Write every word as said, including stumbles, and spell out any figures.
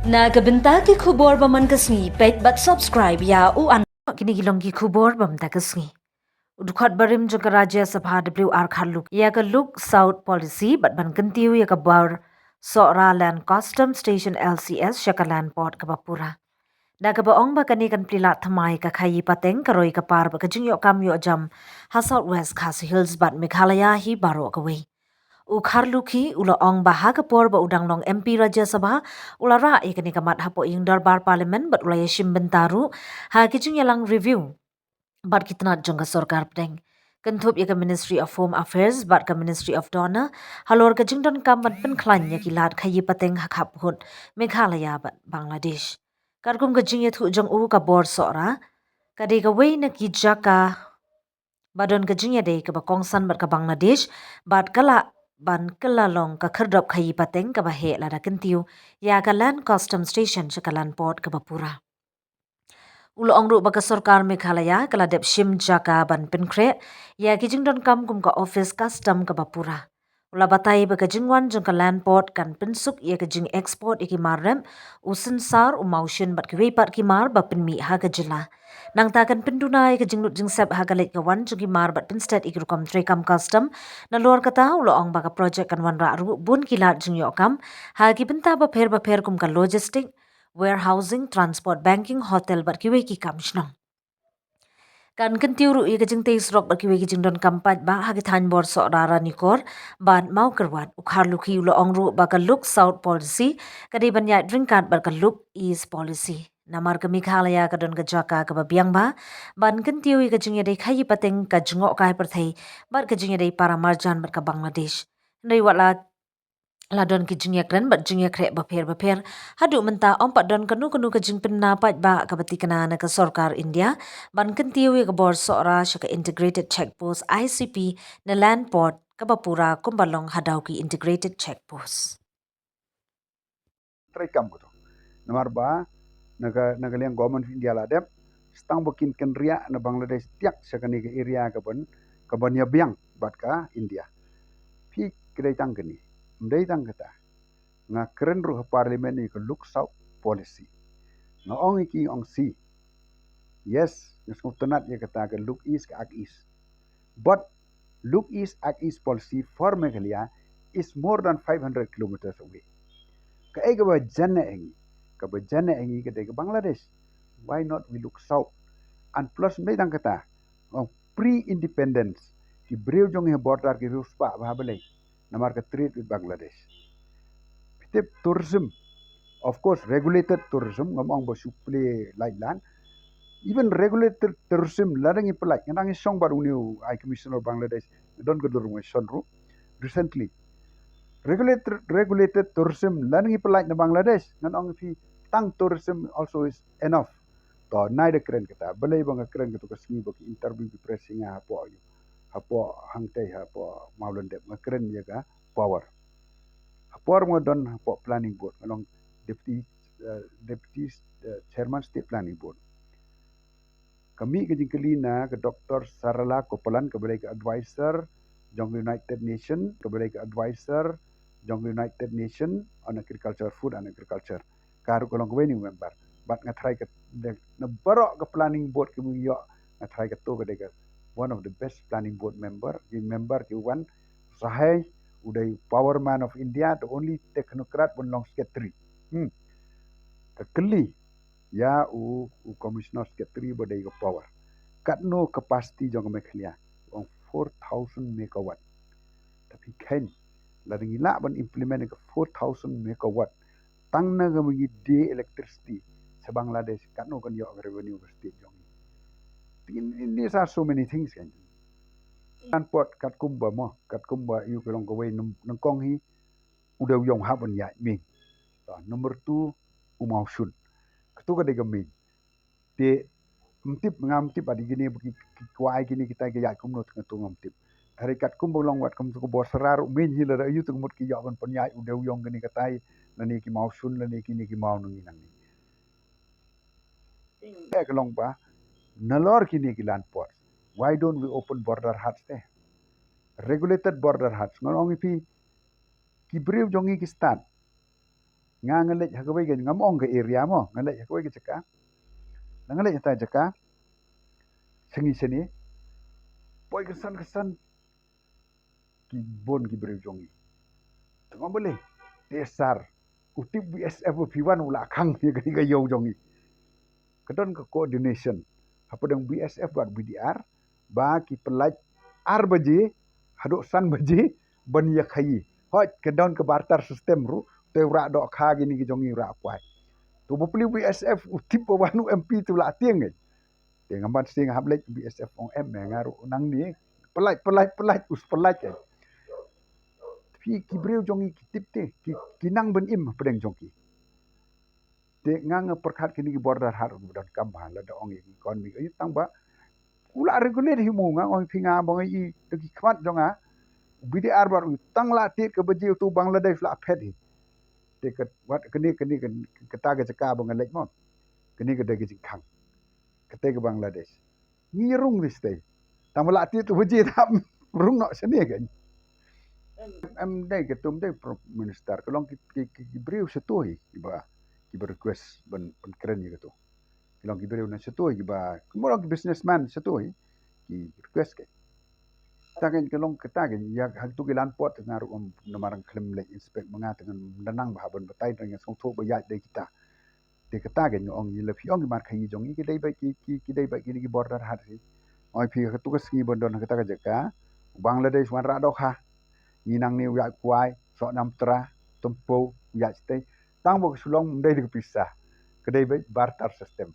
Na ka bynta ki khubor ba man ka sngi, peit bad subscribe ïa u an. Kine ki long ki khubor ba man ka sngi. U dkhot barim jong ka Rajya Sabha W R Kharlukhi ïa ka Luk South Policy bad ban kyntiew ïa ka bor Sohra Land Custom Station L C S sha ka Land Port kaba pura. Da kaba ong ba kane kan plie lad thymmai ka khaïi pateng ka roi ka par bad ka jingïoh kam ïoh jam ha South West Khasi Hills bad Meghalaya hi baroh kawei. U Kharlukhi u la ong ba ha ka por ba u dang long M P Rajya Sabha u la rah ïa kane ka mat hapoh ïing dorbar Parliament bad u la ïashim bynta ruh ha ki jingïalang review bad ki tnat jong ka sorkar pdeng, kynthup ïa ka Ministry of Home Affairs bad ka Ministry of DoNER halor ka jingdonkam ban pynkhlaiñ ïa ki lad khaïi pateng ha khappud Meghalaya bad Bangladesh. Katkum ka jingïathuh jong u, ka bor Sohra ka dei kawei na ki jaka ba don ka jingïadei kaba kongsan bad ka Bangladesh bad ka lah ban kylla long ka khyrdop khaïi pateng kaba heh lada kyntiew ïa ka Land Custom Station sha ka Land Port kaba pura. U la ong ruh ba ka sorkar Meghalaya ka la dep shim jaka ban pynkhreh ïa ki jingdonkam kum ka office custom kaba pura. U la batai ba ka jingwan jong ka Land Port kan pynsuk ïa ka jingexport ïa ki mar rep, u synsar, u mawshun bad kiwei pat ki mar ba pynmih ha ka jylla. Nangta kan pynduna ïa ka jinglut jingsep ha ka leit ka wan jong ki mar bad pynstet ïa ki rukom treikam custom. Nalor kata u la ong ba ka projek kan wanrah ruh bun ki lad jingïoh kam ha ki bynta bapher bapher kum ka logistic, warehousing, transport, banking, hotel bad kiwei ki kam shnong. Kan kyntiew ruh ïa ka jingtei surok bad kiwei ki jingdonkam paidbah ha ki thaiñ bor Sohra Ranikor bad Mawkyrwat. U Kharlukhi u la ong ruh ba ka Luk South Policy ka dei ban ïaid ryngkat bad ka Luk East Policy. Namar ka Meghalaya ka don ka jaka kaba biang bha ban kyntiew ïa ka jingïadei khaïi pateng, ka jngohkai pyrthei bad ka jingïadei para marjan bad ka Bangladesh. Hynrei wat la la don ki jingïakren bad jingïakhreh bapher bapher, haduh mynta ym pat don kano kano ka jingpynna paidbah kaba tikna na ka sorkar India ban kyntiew ïa ka bor Sohra sha ka Integrated Check Post, I C P, ne Land Port kaba pura kumba long ha Dawki Integrated Check Post. Treikam kato. Namar ba na ka, na ka liang Government of India la dep, tang ba kin kynriah na Bangladesh tiak sha kane ka area kaban, kaban ïabiang bad ka India. Phi, ka dei tang kane, ym dei tang kata. Nga kren ruh ha Parliament ïa ka Luk South Policy. Nga ong ïa ki, ong shi. Yes, nga sngewtynnat ïa kata ka Luk East, ka Act East. But Luk East, Act East Policy for Meghalaya is more than five hundred kilometers away. Kaei kaba jan na ïa ngi, kaba jan na ïa ngi ka dei ka Bangladesh. Why not we look south? And plus ym dei tang kata, ong pre-independence ki briew jong ngi ha border ki riewspah bha balei, namar ka trade with Bangladesh. Phi tip tourism, of course, regulated tourism, ngam ong ba shu plie lait lan. Even regulated tourism, lada ngi pyllait, nga dang ïashong bad une u High Commissioner Bangladesh, don ka dur ngi shong ruh recently. Regulated, regulated tourism, lada ngi pyllait na Bangladesh, ngan ong phi, tang tourism also is enough. To, nai da kren kata, balei ba nga kren kata ka sngi ba ki interview ki press ïa nga hapoh, hapoh hangtei, hapoh Mawlyndep, nga kren ïa ka power. Ha por nga don hapoh Planning Board, nga long Deputy, eh, Deputy, eh, Chairman State Planning Board. Ka mih ka jingkylli na ka Doctor Sarala Gopalan, kaba dei ka advisor jong ka United Nation, kaba dei ka advisor jong ka United Nation on Agriculture, Food and Agriculture. Ka ruh ka long kawei na ki member. Bad nga tharai ka, na baroh ka Planning Board kiba ngi ïoh, nga tharai kato ka dei ka one of the best Planning Board member, ki member ki wan sahai, u dei Power Man of India, the only technocrat ban long secretary. Hmm. Ka kylli ïa u, u Commissioner Secretary ba dei ka power, katno capacity jong ka Meghalaya? Ong four thousand megawatt. Te phi kheiñ, lada ngi lah ban implement ka four thousand megawatt tang na kaba ngi die electricity sha Bangladesh, katno kan ïoh ka revenue ka state jong ngi? These are so many things, kan. Land Port katkum ba mo, katkum ba ïa ka long kawei, nyngkong hi u dei u ïong hap ban ïaid miej. To, number two, u mawshun. Kato ka dei ka miej. Te ym tip, ngam tip, adi kine ba ki, ki kwah ai kine kita ki ïaid kumno, te kato ngam tip. Tharai katkum ba long wat kumto ka bor Sohra ruh, miej hi lada ïoh, te ka mut ki ïoh ban pynïaid u dei u ïong kine katai, lane ki mawshun, lane kine ki maw nangne nangne. Te ka long ba nalor kine ki Land Ports, why don't we open border huts te? Regulated border huts. Ngan ong ïa phi, ki briew jong ngi ki stad Nga nga leit ha kawei ka, ngam ong ka area mo, nga leit ha kawei ka jaka. Nga leit ha ta jaka. Sngi shane. Poi kynsan kynsan ki bun ki briew jong ngi. Tang balei? Te sir, u tip B S F ba phi wan u la khang ïa kane ka ïew jong ngi. Ka don ka coordination hapdeng B S F bad B D R ba ki pyllait ar baje haduh san baje ban ïa khaïi. Hooid, ka don ka barter system ruh, te u rah dohkha kine ki jong ngi u rah kwai. To ba plie B S F u tip ba wan u M P te u la tieng eh. Te ngam pat sdang hap leit, B S F ong em eh, nga ruh nangne. Pyllait, pyllait, pyllait, us pyllait eh. Phi ki briew jong ngi ki tip te, ki, ki nang ban im hapdeng jong ki. Te nga nga pyrkhat kine ki border haad ruh ba donkam bha lada ong ïa ki economy. Ïa tang ba u la regulate hi mo, nga ong phi, nga ba nga i da ki khmat jong nga. B D R bad u tang la tied ka baje uto u Bangladesh la phet hi. Te ka wat kane, kane, kane, kata ka jaka ba nga leit mo. Kane ka dei ka jingkhang. Kata ka Bangladesh. Ngi rung di stay. Tang ba la tied tu baje tam rung noh shane kan. Em, em dei ka tum dei Prime Minister. Ka long ki, ki, ki, ki briew shatei kiba, kiba request ban, ban kren ïa kato. Ki long ki briew na shatei kiba, ki long ki businessman shatei ki request ka. Ta kan ka long kata kan, ïa ha tu ki lan port nga ruh ym namar nga khlem leit inspect ma nga, te ngan da nang bha ban batai, te ngan sngewthuh ba ïa dei kita. Te kata kan nga ong ïa la phi ong ki markhaïi jong ngi ki dei beit ki, ki, ki dei beit kine ki border haad hi. Ong phi ha tu ka sngi ban don ha kata ka jaka, u Bangladesh wan rah dohkha. Ngi nangne u ïaid kwai, soh nam tra, tympew, u ïaid shatei. Tang ba ka Shillong ym dei da ka pisa. Ka dei beit barter system.